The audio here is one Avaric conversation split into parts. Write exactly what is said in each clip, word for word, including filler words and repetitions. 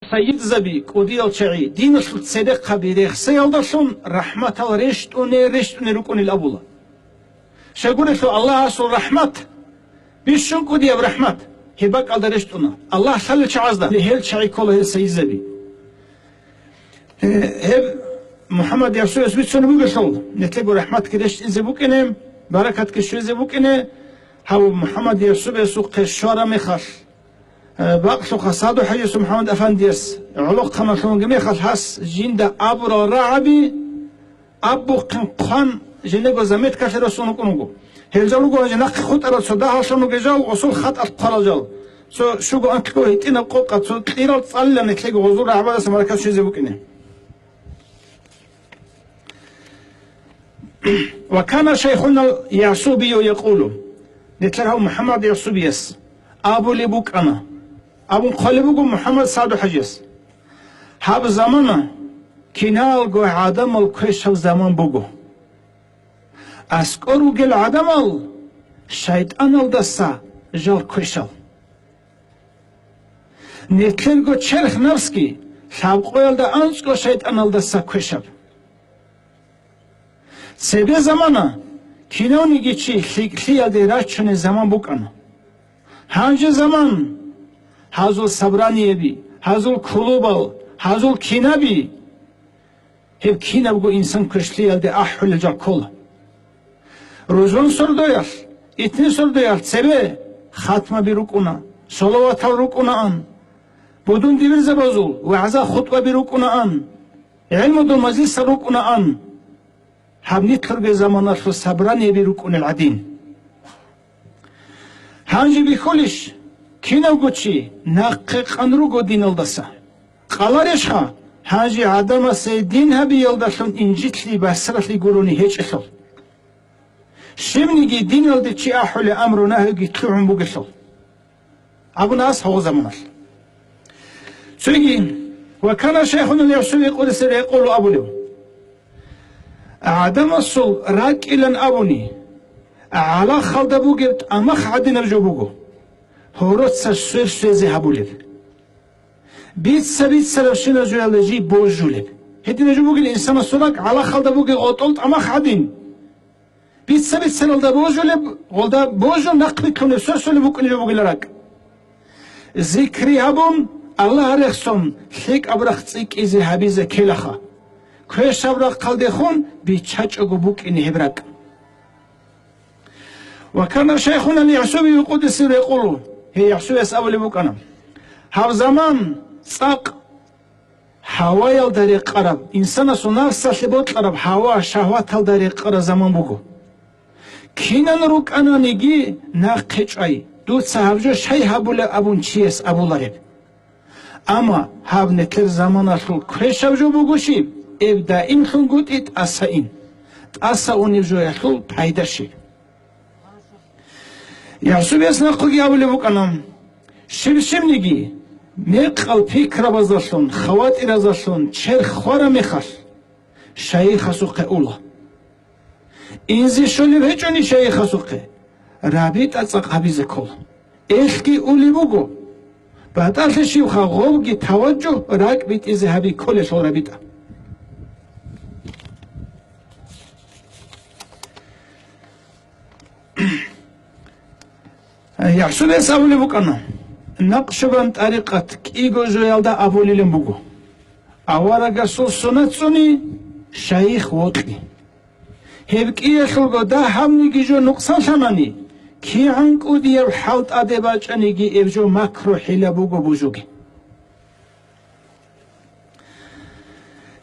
Сайидзаби, кӀудиял чагӀи, диналъул церехъаби рехсеялдалъун рахӀматал рещтӀуне-рещтӀуне рукӀунел абула. Щайгурелъул Аллагьасул рахӀмат бищун кӀудияб рахӀмат гьеб бакӀалда рещтӀуна. Аллагь лъалел чагӀазда гьел чагӀи ккола гьел сайидзаби. Гьеб МухӀаммад Ясуяс бицунеб бугелъул, нилъего рахӀматги рещтӀизе букӀине, баракатги щвезе букӀине, гьав МухӀаммад Ясуясухъе щвараб мехалъ, э, бакълъухъа Саду-хӀажияс МухӀаммад афандияс гӀолохъанлъунги мехалъ гьас жинда абурал рагӀаби абухъин хъван жинего заметкалъе росун рукӀун вуго. Гьел жал руго гьанже нахъе хутӀарал цо дагьаллъун вугел жал, гъосул хатӀалъ хъварал жал. Цо щуго анкьго гьитӀинаб къокъа цо кьирал цӀалила нилъего гъозул рагӀабаздаса баракат щвезе букӀине. Ва кана шайхунал Ясубию якъулу, нилъер гьав МухӀаммад Ясубияс абулеб букӀана, абун хъвалеб буго МухӀаммад Саду-хӀажияс: «Гьаб замана киналго гӀадамал квешаб заман буго. АскӀор ругел гӀадамал шайтӀаналдаса жал квешал. Нилъерго черх-напсги лъабкъоялда анцӀго шайтӀаналдаса квешаб. Цебе замана кинавниги чи лъикӀлъиялде рачунел заман букӀана. Гьанже заман гьазул собраниеби, гьазул клубал, гьазул кинаби, гьеб кинабго инсан квешлъиялде ахӀулел жал ккола. Рузун сордоялъ, итни сордоялъ цебе хатмаби рукӀуна, салаватал рукӀунаан, будун дибирзабазул вагӀза-хутӀбаби рукӀунаан, гӀелмудул мажлисал рукӀунаан». Гьаб нилъерго заманалъул собраниеби рукӀунел гӀадин. Гьанже бихьулищ, кинавго чи нахъе къан руго диналдаса? Къаларищха, гьанже гӀадамасе дин гьабиялдалъун инжитлъи-басралъи гурони гьечӀелъул? Щибниги диналде чи ахӀулеб амру-нагьиги лъугӀун бугелъул. Абуна ас гьав заманалъ. Цоги, ва кана шайхунал Ясуби къуддиса сирругьу якъулу абулев: «ГӀадамасул ракӀилан абуни, гӀалахалда бугеб тӀамах гӀадинаб жо буго, гьороца сверсвезе гьабулеб. Бица-бицарабщинаб жоялда жий божулеб». Гьединаб жо бугел инсанасул ракӀ гӀалахалда бугеб гъотӀол тӀамах гӀадин. Бица-бицаралда божулеб, гъолда божун нахъ битӀунеб сверсулеб букӀунеб бугила ракӀ. Зикри гьабун, Аллагь рехсон, лъикӀаб рахъ цӀикӀкӀизе гьабизе ккелаха. Квешаб рахъалдехун биччачӀого букӀине гьеб ракӀ. Ва кана шайхунал Ясуби къуддиса сирругьу якъулу, гьей Ясубияс абулеб букӀана: «Гьаб заман цӀакъ гьаваялда рекъараб, инсанасул нафсалъе бокьараб гьава-шагьваталда рекъараб заман буго. Кинан рукӀананиги нахъе чӀвай, дуца гьаб жо щай гьабулеб абун чияс абулареб. Амма гьаб нилъер заманалъул квешаб жо буго щиб, эб даимлъунгутӀи тӀасаин, тӀаса унеб жоялъул пайда щиб». Ясубияс нахъеги абулеб букӀана: «Щиб-щибниги мекъал пикрабазалъун, хаватиразалъун черх хвараб мехалъ, шайихасухъе ула. Инзе щолеб гьечӀони шайихасухъе, рабитӀа цӀакъ гьабизе ккола. Элъги улеб буго, батӀалъи щибха гъобги таваджугь ракӀ битӀизе гьаби кколелъул рабитӀа». Ясубияс абулеб букӀана: «Накъшбанд тӀарикъат кӀиго жоялда абулилан буго: аварагасул сунат цӀуни, шайих вокьи. Гьеб кӀиялъулго дагьабниги жо нукъсанлъанани, кигӀан кӀудияб хӀал тӀаде бачӀаниги, эб жо макру-хӀила буго бужуги».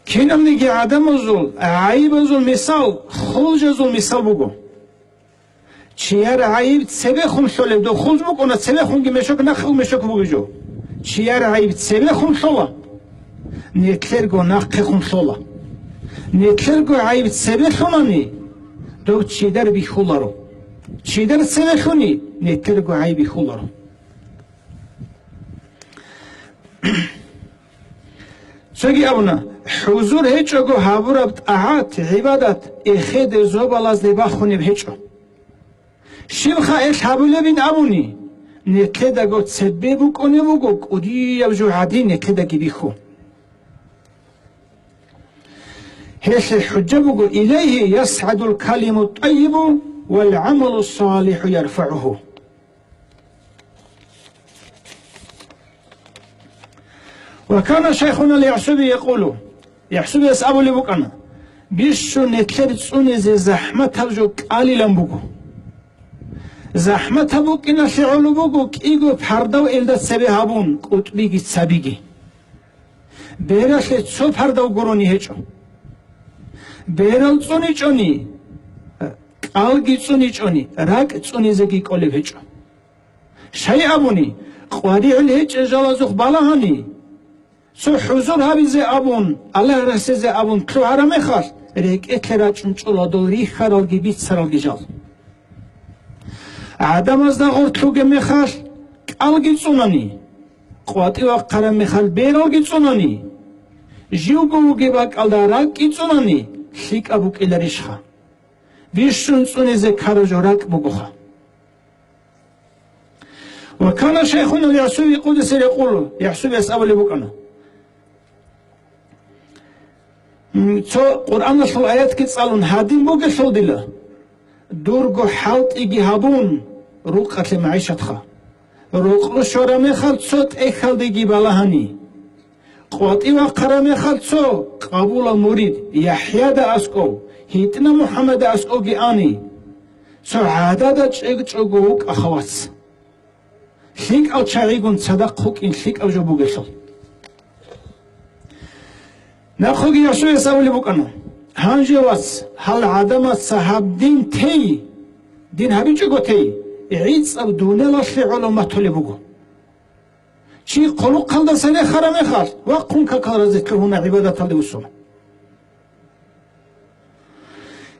Киналниги гӀадамазул гӀайибазул мисал хулжазул мисал буго. Чияр гӀайиб цебехун лъолеб, дов хулж букӀуна, цебехунги мешок, нахъе мешок бугеб жо. Чияр гӀайиб цебехун лъола, нилъерго нахъехун лъола. Нилъерго гӀайиб цебе лъунани, дов чидар бихьуларо. Чидар цебе лъуни, нилъерго гӀайиб бихьуларо. Цоги абуна: «ХӀузур гьечӀого гьабураб тӀагӀат-гӀибадат эхеде зобалазде бахунеб гьечӀо. Щибха элъ гьабулебин абуни, нилъедаго цебе букӀунеб буго, кӀудияб жо гӀадин нилъедаги бихьу. Гьелъе хӀужа буго: «Илайгьи ясгӀадул калиму тӀайибу вал гӀамалу салихӀу ярфагӀугьу». Ва кана шайхуна ал-ЯхӀсуби якъулу, ЯхӀсубияс абулеб букӀана: «Бищун нилъер цӀунизе захӀматаб жо кӀалилан буго. ЗахӀматаб букӀиналъе гӀоло буго кӀиго пардав элда цебе гьабун, кӀутӀбиги цабиги. Бералъе цо пардав гурони гьечӀо. Берал цӀуничӀони, кӀалги цӀуничӀони, ракӀ цӀунизеги кӀолеб гьечӀо. Щай абуни, къваригӀел гьечӀел жалазухъ балагьани, цо хӀузур гьабизе абун, Аллагь расизе абун лъугьараб мехалъ, рекӀелъе рачӀун чӀола дол рихьаралги бицаралги жал. ГӀадамазда гъорлъ ругеб мехалъ, кӀалги цӀунани, къватӀив вахъараб мехалъ, бералги цӀунани, живго вугеб бакӀалда ракӀги цӀунани, лъикӀаб букӀиларищха? Бищун цӀунизе ккараб жо ракӀ бугоха». Ва кана шайхуна ал-ЯхӀсуби къуддиса сирругьу якъулу, ЯхӀсубияс абулеб букӀана: «М, цо Къуръаналъул аятги цӀалун гьадин бугелъул дила, дурго хӀалтӀиги гьабун, рукъалъе магӀишатха. Рокъов щвараб мехалъ цо тӀехьалдеги балагьани. КъватӀив вахъараб мехалъ цо къабулав мурид ЯхӀяда аскӀов, гьитӀинав МухӀаммада аскӀовги ани. Цо гӀадада чӀечӀого вукӀаха, вац. ЛъикӀал чагӀигун цадахъ вукӀин лъикӀаб жо бугелъул». Нахъеги ЯхӀсубияс абулеб букӀана: «Гьанже, вац, гьал гӀадамаца гьаб дин тей, дин гьабичӀого тей, гӀицӀаб дуниялалъе гӀоло матулеб буго. Чи хъулухъалдаса рехараб мехалъ, вахъун какал разе лъугьуна гӀибадаталде вуссуна.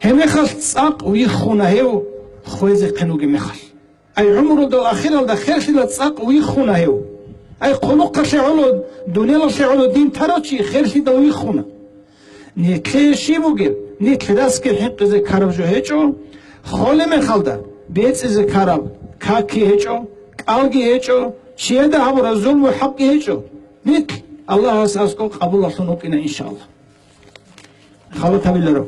Гьебмехалъ цӀакъ виххуна гьев хвезехъин вугеб мехалъ. Ай, гӀумрудал ахиралда херлъила цӀакъ виххуна гьев. Ай, хъулухъалъе гӀоло, дуниялалъе гӀоло дин тарав чи херлъидал виххуна. Нилъее щиб бугеб, нилъ расги хӀинкъизе ккараб жо гьечӀо, холеб мехалда бецӀизе ккараб какги гьечӀо, кӀалги гьечӀо, чияда гьабураб зулму хӀакъги гьечӀо. Нилъ Аллагьас аскӀов къабулалъун вукӀина, иншааллагь». Халат гьабиларо.